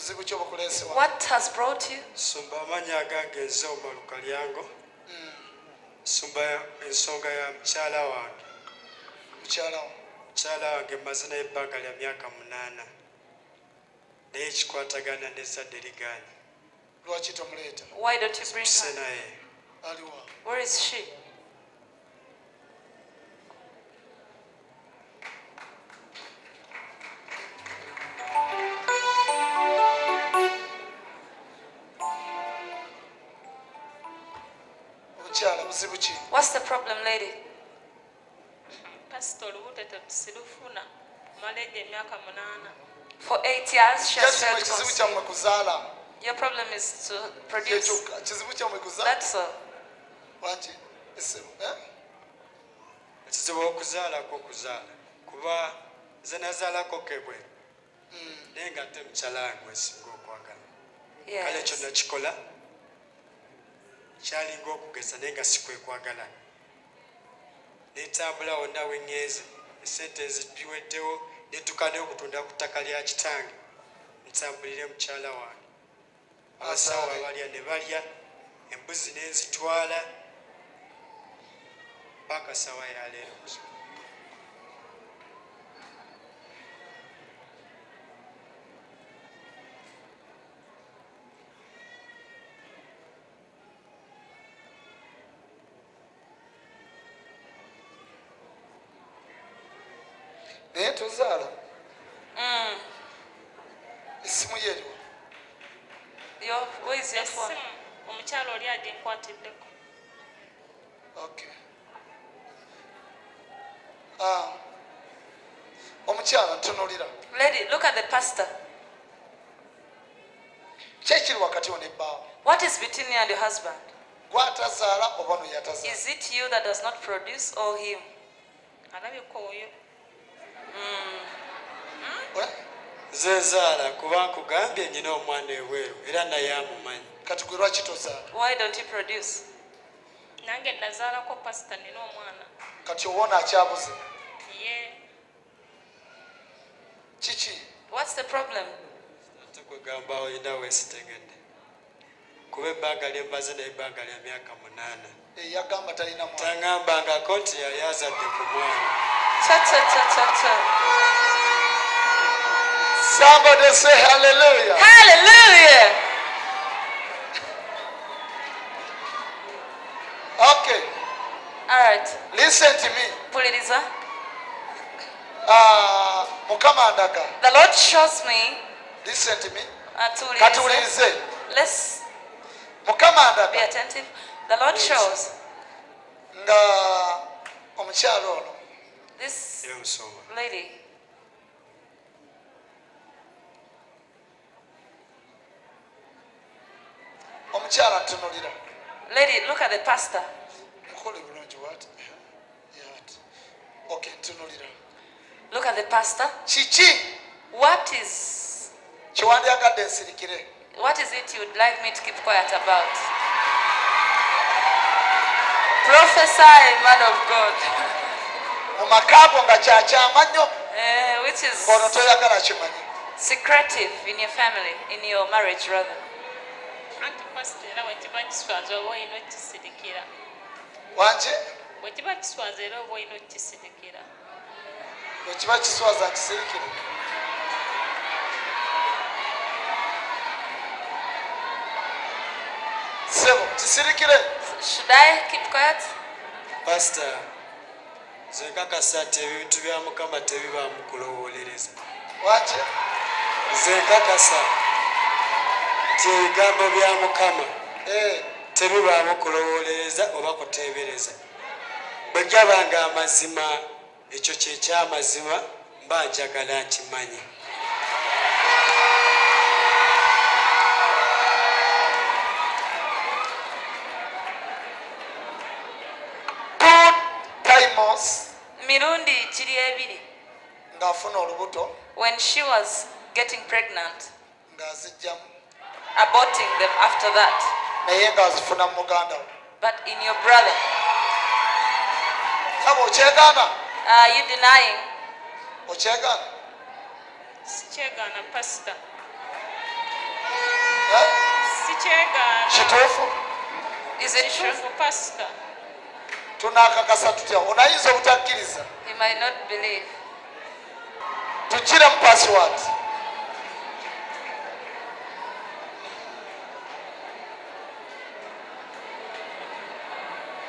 Buzibu ki obukuleese wano? What has brought you? Sumba amannya agange nze Omaru Kalyango. Sumba ensonga ya mukyala wange. Mukyala wo. Mukyala wange mmaze naye ebbanga lya myaka munaana naye ekikwatagana n'ezzadde ligaanye. Lwaki tomuleeta? Why don't you bring Tuse her? naye. Aliwa? Where is she? Omukyala buzibu ki? What's the problem, lady? Pasita olubuto sirufuna mala egyo emyaka munaana. For 8 years, she has Kyazimwe failed to kizibu conceive. kyammwe kuzaala. Your problem is to produce. Kyekyo kizibu kyammwe kuzaala. That's all. Wangi essebo. Eh? Ekizibu okuzaalako okuzaala kuba nze nazaalako kebwe naye nga ate mukyala wange wesinga okwagala. Kale ekyo Yes. nakikola kyalinga okugeza naye nga si kwe kwagala. Netambula wonna we ŋŋenze esente ezibiweddewo netuuka n'okutunda ku ttaka lya kitange ntambulire mukyala wange. Abasawo Azaale. abalya ne balya embuzi ne nzitwala paka sawa ya leero. Naye tozaala. Essimu ye eriwa? Where is your phone? Essimu omukyala oli aginkwatiddeko. Okay. Ah. Omukyala ntunuulira. Lady, look at the pastor. Ki ekiri wakati wo ne bbaawo? What is between you and your husband? Gw'atazaala oba ono yatazaala? Is it you that does not produce or him? Alabika oyo. Eh? Nze nzaala kuba nkugambye nnina omwana ebweru era naye amumanyi. Kati gwe lwaki tozaala? Why don't you produce? Nange nazaalako pasita nina omwana. Kati owona akyabuze. Ye. Kiki? What's the problem? Ate kwegamba olina weesitegedde kuba ebbanga lye mmaze naye ebbanga lya myaka munaana. Eh, yagamba talina mwana. Tangambangako nti yali azadde ku mwana. Cha cha cha cha cha. Somebody say hallelujah. Hallelujah. Okay. All right. Listen to me. Puliriza. Ah, Mukama andaga. The Lord shows me. Listen to me. Tuwulirize. Katuwulirize. Let's Mukama be andaga attentive. The Lord shows nga omukyala ono this Ye musumba. lady. Omukyala ntunulira. Lady, look at the pastor. Mukole bulungi what? Yat. Okay, ntunulira. Look at the pastor. Kiki What is kyewandyagadde nsirikire? What is it you'd like me to keep quiet about? Prophesy, man of God. Mu maka go nga kyakyama nnyo Which is ng'ono toyagala kimanyi. Secretive in your family, in your marriage rather. Anti pasita era bwe kiba kiswaza oba olina okukisirikira. Wangi? Bwe kiba kiswaza era oba olina okukisirikira. Bwe kiba kiswaza nkisirikire. Sebo, kisirikire? Should I keep quiet? Pasita nze nkakasa nti ebintu bya Mukama tebibaamu kulowoolereza. Wangi? Nze nkakasa nti ebigambo bya Mukama Eh, tebibaamu kulowoolereza oba kuteebereza. Bwe gaba nga amazima ekyo kye kyamazima mba njagala nkimanye. Two times Mirundi kiri ebiri. Ng'afuna olubuto When she was getting pregnant, ng'azijjamu aborting them after that, naye ng'azifuna mu muganda we. But in your brother. Saba okyegaana? Are you denying? Okyegaana? Sikyegaana pasita. Sikyegaana. Kituufu? Is it true? Kituufu, pastor. Tunaakakasa tutya? Onayinza obutakkiriza. He might not believe. Tugire mu password.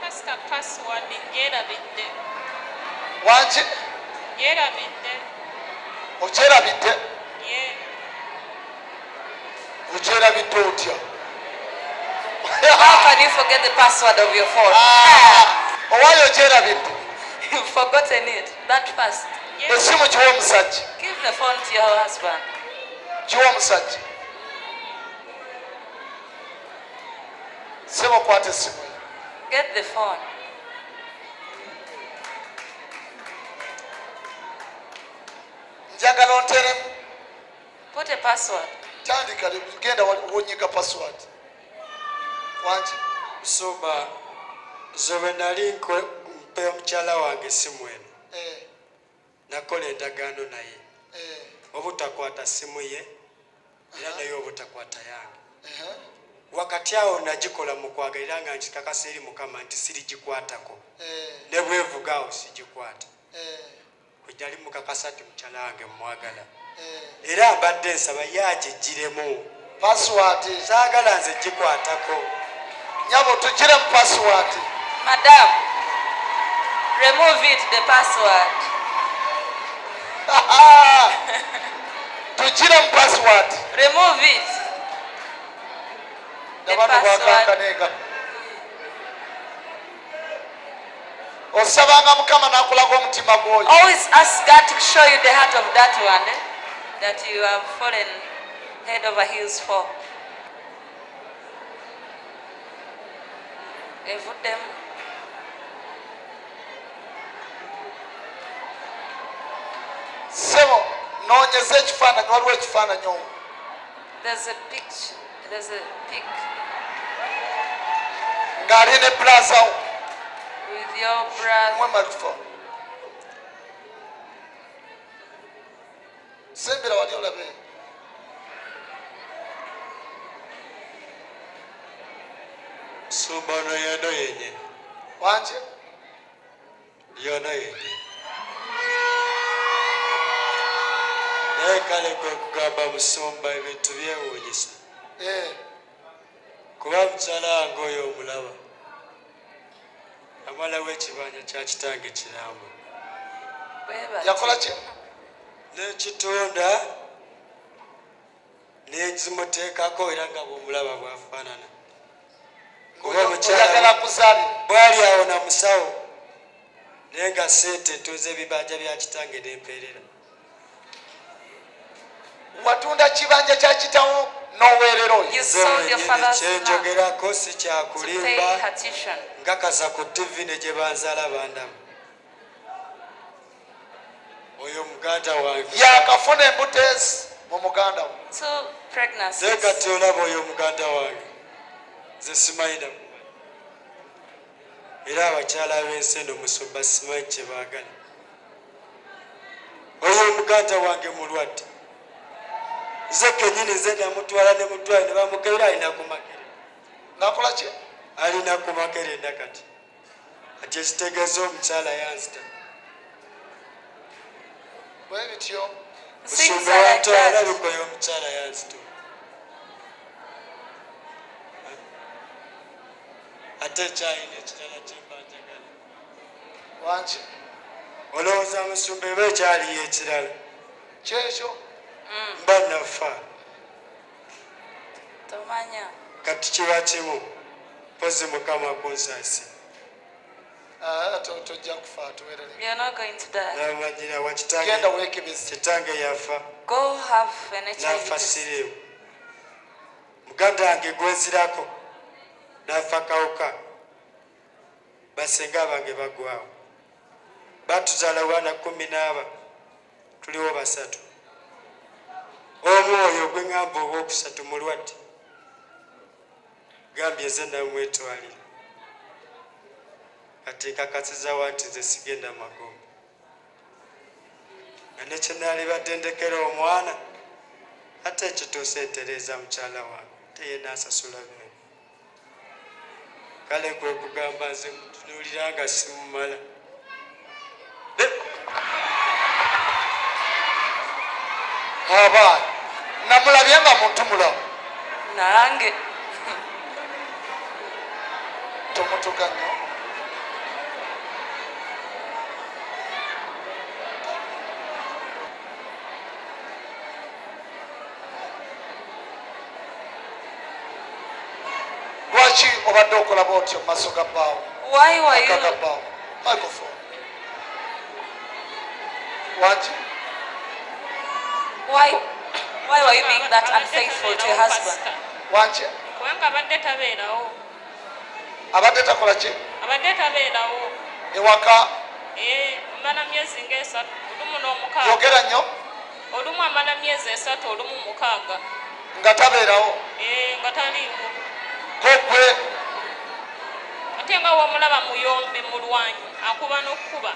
Pastor, password ngyerabidde. Wangi? Ngyerabidde. Okyerabidde? Ye. Okyerabidde otya? How can you forget the password of your phone? Ah, owaayo okyerabidde? You've forgotten it that fast. Essimu kiwa omusajja. Give the phone to your husband. Kiwa omusajja. Sebo, kwata essimu yo. Get the phone. Njagala onteremu. Put a password. Tandika, genda wonyiga password. Wangi? Musumba, nze bwe nali mpe omukyala wange essimu eno, nakola endagaano naye obutakwata simu ye era naye obutakwata yange. Wakati awo nagikola mu kwagala era nga nkikakasa eri Mukama nti sirigikwatako, ne bwevuga awo sigikwata. Kwe nali mukakasa nti mukyala wange mmwagala, era mbadde nsaba ye agigiremu. Password. Saagala nze gikwatako. Nyabo, tugire mu password. Madam, remove it, the password. Tugire mu password. Remove it. The Nabano password. bwakankanenga osabanga Mukama n'akulaga omutima gw'oyo. Always ask God to show you the heart of that one that you have fallen head over heels for. Evuddemu. Sebo, noonyeza ekifaananyi, waliwo ekifaananyi omwo. There's a picture. There's a pic Ng'ali ne brother wo. With your brother. Mwe microphone. Sembera wali olabe. Musumba, ono yono yenyini. Wangi? Yono yenyini, naye kale kwe kugamba musumba, ebintu byewuunyisa, kuba mukyala wange oyo omulaba amalawo ekibanja kya kitange kiramba. Bwe Yakola ki? N'ekitunda nezimuteekako, era nga bwomulaba bwafaanana, kuba omukyala Oyagala kuzaalira. Bwali awo na musawo, naye nga sente ntunze ebibanja bya kitange nempeerera. Watunda kibanja kya kitawo n'oweerera oyo? You sold your father's land Kyenjogerako si to pay kyakulimba. her tuition. Nkakasa ku TV ne gye banzaala bandamu, oyo muganda wange. Yakafuna embuto ezi mu muganda we. Two Naye pregnancies. kati olaba oyo muganda wange, nze simanyi nakumanyi, era abakyala b'ensi eno, musumba, simanyi kye baagala. Oyo omuganda wange mulwadde, nze kenyini nze namutwala ne mutwale ne bamukebera, alina ku makere. Ng'akola ki? Alina ku makerenda kati. Kati ekitegeeza omukyala yanzita. Bwe bityo. Things Musumba, are like wantwala that. alabika oyo omukyala yanzita, ate ekyayina ekirala kyemba njagala. Wangi? Olowooza musumba eba ekyaliyo ekirala? Kyekyo. Mba nafa. Tomanya. Kati kiba kimu, mpozi Mukama kunsaasi. Ah, tojja kufa, tuwerere. You're not going to die. Namanyira wa kitange. Genda weekebeze. Kitange yafa. Go have an HIV Nafa test. siriimu. Muganda wange gwenzirako nafa kawuka. Basenga bange bagwawo, batuzaala baana 14, tuliwo basatu. Omu oyo gwe ŋŋamba owookusatu mulwadde, gambye nze namwetwalira. Kati nkakasizawa nti nze sigenda magombe, nga nekyenaalibadde ndekera omwana, ate ekituusa entereeza mukyala wange. Ate ye n'asasula byonna. Kale kwe kugamba nze mutunuulira nga simumala. Aba namulabye nga muntu mulamu. Nange. Tomutuga nnyo. Lwaki obadde okola bwotyo mu maaso ga bbaawo? Why were Maka ga you bbaawo. Microphone. Wangi? Why were you being that unfaithful to your husband? Wangi? Kubanga abadde tabeerawo. Abadde takola ki? Abadde tabeerawo. Ewaka? Eh, amala myezi ng'esatu olumu n'omukaaga. Yogera nnyo. Olumu amala myezi 3, olumu 6. Nga tabeerawo? Eh, nga taliiwo. Gwe Ate nga womulaba muyombi, mulwanyi, akuba n'okukuba.